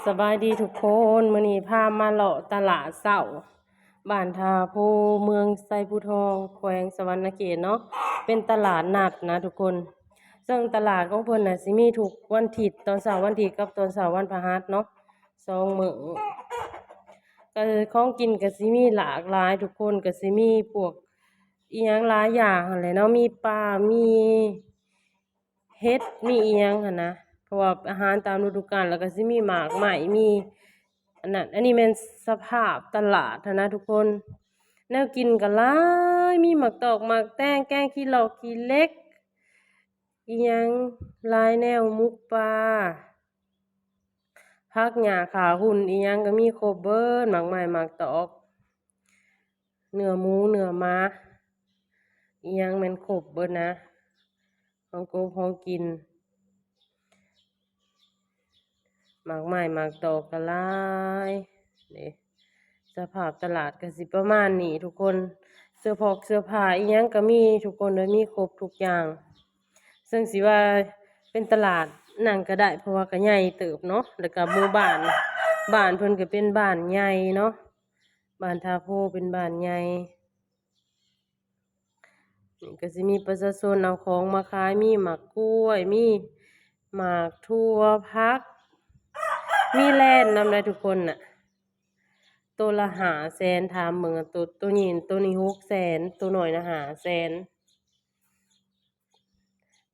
ສະບາຍດີທຸກຄົນ, ມື້ນີ້ພາມາເລາະຕະຫຼາດເຊົ້າ ບ້ານທ່າໂພ ເມືອງໄຊພູທອງ ແຂວງສະຫວັນນະເຂດເນາະ, ເປັນຕະຫຼາດນັດນະທຸກຄົນ. ເຊິ່ງຕະຫຼາດຂອງເພິ່ນນະ ຊິມີທຸກວັນທິດຕອນເຊົ້າວັນທິດກັບຕອນເຊົ້າວັນພະຫັດເນາະ, ສອງມື້. ກະ ຂອງກິນກະຊິມີຫຼາກຫຼາຍທຸກຄົນ, ກະຊິມີພວກອີ່ຫຍັງຫຼາຍຢ່າງຫັ້ນແຫຼະເນາະ, ມີປາ ມີ ເຫັດ ມີອີ່ຫຍັງຫັ້ນນະ, ເພາະວ່າອາຫານຕາມລະດູການ, ແລ້ວກໍຊິມີໝາກໄມ້ ມີອັນນັ້ນ. ອັນນີ້ແມ່ນສະພາບຕະຫຼາດຫັ້ນນະທຸກຄົນ, ແນວກິນກໍຫຼາຍ, ມີໝາກຕອກ ໝາກແຕງ ແກງຂີ້ຫຼອກຂີ້ເຫຼັກ ອີ່ຫຍັງຫຼາຍແນວ, ໝູປ່າ ຜັກຫຍ້າຂ້າຫຸ່ນ ອີ່ຫຍັງກໍມີຄົບເບິດ, ໝາກໄມ້ ໝາກຕອກ ເນື້ອໝູ ເນື້ອໝາ ອີ່ຫຍັງແມ່ນຄົບເບິດນະ, ຂອງກົບຂອງກິນ ໝາກໄມ້ໝາກຕອກກໍຫຼາຍເດ້. ສະພາບຕະຫຼາດກໍຊິປະມານນີ້ທຸກຄົນ, ເສື້ອຜອກເສື້ອຜ້າອີ່ຫຍັງກໍມີທຸກຄົນເດີ, ມີຄົບທຸກຢ່າງ. ເຊິ່ງຊິວ່າເປັນຕະຫຼາດນັ້ນກໍໄດ້ ເພາະວ່າກໍໃຫຍ່ເຕີບເນາະ, ແລ້ວກໍໝູ່ບ້ານ ບ້ານເພິ່ນກໍເປັນບ້ານໃຫຍ່ເນາະ, ບ້ານທ່າໂພເປັນບ້ານໃຫຍ່. ນີ້ກໍຊິມີປະຊາຊົນເອົາຂອງມາຂາຍ, ມີໝາກກ້ວຍ ມີໝາກຖົ່ວ ຜັກ, ມີແລນນຳໄດ໋ທຸກຄົນນະ. ໂຕລະຫ້າແສນ, ຖາມເບິ່ງ ໂຕ ໂຕນີ້ ໂຕນີ້ຫົກແສນ, ໂຕນ້ອຍນະຫ້າແສນ.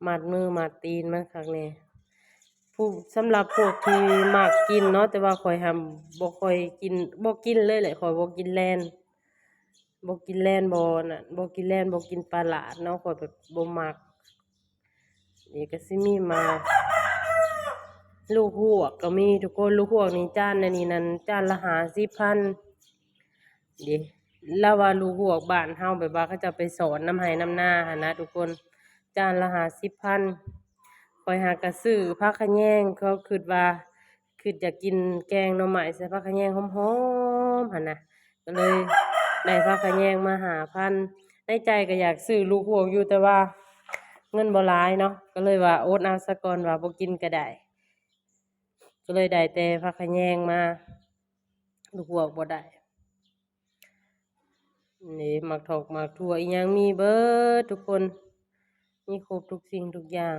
ມັດມືມັດຕີນມັນຄັກແນ່. ຜູ້ ສຳລັບພວກທີ່ມັກກິນເນາະ, ແຕ່ວ່າຂ້ອຍຫັ້ນບໍ່ຄ່ອຍກິນ, ບໍ່ກິນເລີຍແຫຼະ, ຂ້ອຍບໍ່ກິນແລນ, ບໍ່ກິນແລນ ບໍ່ນັ້ນ, ບໍ່ກິນແລນ ບໍ່ກິນປາຫຼາດເນາະ, ຂ້ອຍແບບບໍ່ມັກ. ນີ້ກໍຊິມີໝາກ ລູກຮວກກໍມີທຸກຄົນ, ລູກຮວກນີ້ ຈານອັນນີ້ນັ້ນ ຈານລະຫ້າສິບພັນ. ເດ້ ລາວວ່າລູກຮວກບ້ານເຮົາ ແບບວ່າເຂົາເຈົ້າໄປສອນນຳໄຮ່ນຳນາຫັ້ນນະທຸກຄົນ, ຈານລະຫ້າສິບພັນ. ຂ້ອຍຫາກະຊື້ຜັກຂະແຍງ, ເຂົາຄິດວ່າ ຄິດຢາກກິນແກງໜໍ່ໄມ້ໃສ່ຜັກຂະແຍງຫອມໆຫັ້ນນະ, ກໍເລີຍໄດ້ຜັກຂະແຍງມາຫ້າພັນ. ໃນໃຈກໍຢາກຊື້ລູກຮວກຢູ່, ແຕ່ວ່າເງິນບໍ່ຫຼາຍເນາະ, ກໍເລີຍວ່າອົດເອົາສາກ່ອນ, ວ່າບໍ່ກິນກໍໄດ້. ກໍເລີຍໄດ້ແຕ່ຜັກຂະແຍງມາ, ລູກຮວກບໍ່ໄດ້. ນີ້ໝາກຖອກໝາກຖົ່ວອີ່ຫຍັງມີເບິດທຸກຄົນ, ມີຄົບທຸກສິ່ງທຸກຢ່າງ.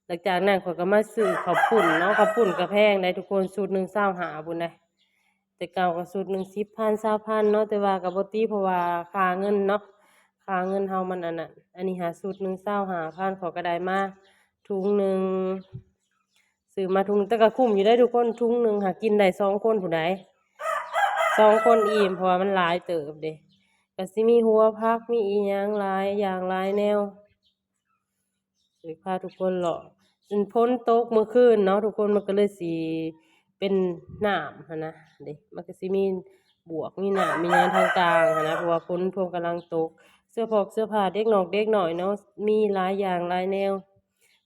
ຫຼັງຈາກນັ້ນຂ້ອຍກໍມາຊື້ເຂົ້າປຸ້ນເນາະ, ເຂົ້າປຸ້ນກໍແພງໄດ໋ທຸກຄົນ, ຊຸດໜຶ່ງຊາວຫ້າພຸ້ນໄດ໋. ແຕ່ເກົ່າກໍຊຸດໜຶ່ງສິບພັນ ຊາວພັນເນາະ, ແຕ່ວ່າກໍບໍ່ຕິ ເພາະວ່າຄ່າເງິນເນາະ, ຄ່າເງິນເຮົາມັນອັນນັ້ນ. ອັນນີ້ຫາຊຸດໜຶ່ງຊາວຫ້າພັນ, ຂ້ອຍກໍໄດ້ມາຖົງໜຶ່ງ. ຊື້ມາຖົງ ແຕ່ກໍຄຸ້ມຢູ່ເດ້ທຸກຄົນ, ຖົງໜຶ່ງຫາກິນໄດ້ສອງຄົນພຸ້ນໃດ໋, ສອງຄົນອີ່ມ ເພາະວ່າມັນຫຼາຍເຕີບເດ້. ກໍຊິມີຫົວຜັກ ມີອີ່ຫຍັງຫຼາຍຢ່າງຫຼາຍແນວ. ຊິພາທຸກຄົນເລາະ, ຝົນຕົກມື້ຄືນເນາະທຸກຄົນ, ມັນກໍເລີຍຊິເປັນນ້ຳຫັ້ນນະເດ້, ມັນກໍຊິມີບວກ ມີນ້ຳ ມີຫຍັງທາງກາງຫັ້ນນະ, ເພາະວ່າຝົນພວມກຳລັງຕົກ. ເສື້ອຜອກເສື້ອຜ້າເດັກນອກເດັກນ້ອຍເນາະ, ມີຫຼາຍຢ່າງຫຼາຍແນວ.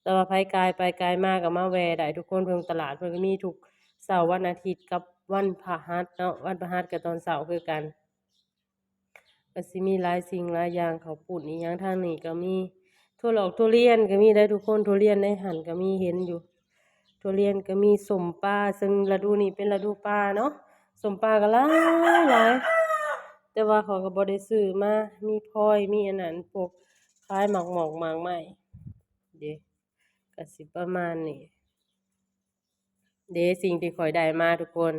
ແຕ່ວ່າໃຜກາຍໄປກາຍມາກໍມາແວ່ໄດ້ທຸກຄົນ, ເພິ່ນຕະຫຼາດເພິ່ນກໍມີທຸກເສົາວັນອາທິດກັບວັນພະຫັດເນາະ, ວັນພະຫັດກໍຕອນເຊົ້າຄືກັນ. ກໍຊິມີຫຼາຍສິ່ງຫຼາຍຢ່າງ, ເຂົ້າປຸ້ນອີ່ຫຍັງ. ທາງນີ້ກໍມີຖົ່ວຫຼອກຖົ່ວລຽນກໍມີໄດ໋ທຸກຄົນ, ຖົ່ວລຽນໃນຫັ້ນກໍມີເຫັນຢູ່, ຖົ່ວລຽນກໍມີ. ສົ້ມປາ ເຊິ່ງລະດູນີ້ເປັນລະດູປາເນາະ, ສົ້ມປາກໍຫຼາຍໆ, ແຕ່ວ່າເຂົາກໍບໍ່ໄດ້ຊື້ມາ. ມີພອຍ ມີອັນນັ້ນ ພວກຂາຍໝາກໝອກໝາກໄມ້ເດ້. ກະຊິປະມານນີ້ເດ້ ສິ່ງທີ່ຂ້ອຍໄດ້ມາທຸກຄົນ.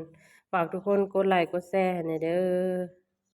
ຝາກທຸກຄົນກົດໄລກົດແຊໃຫ້ແດ່ເດີ.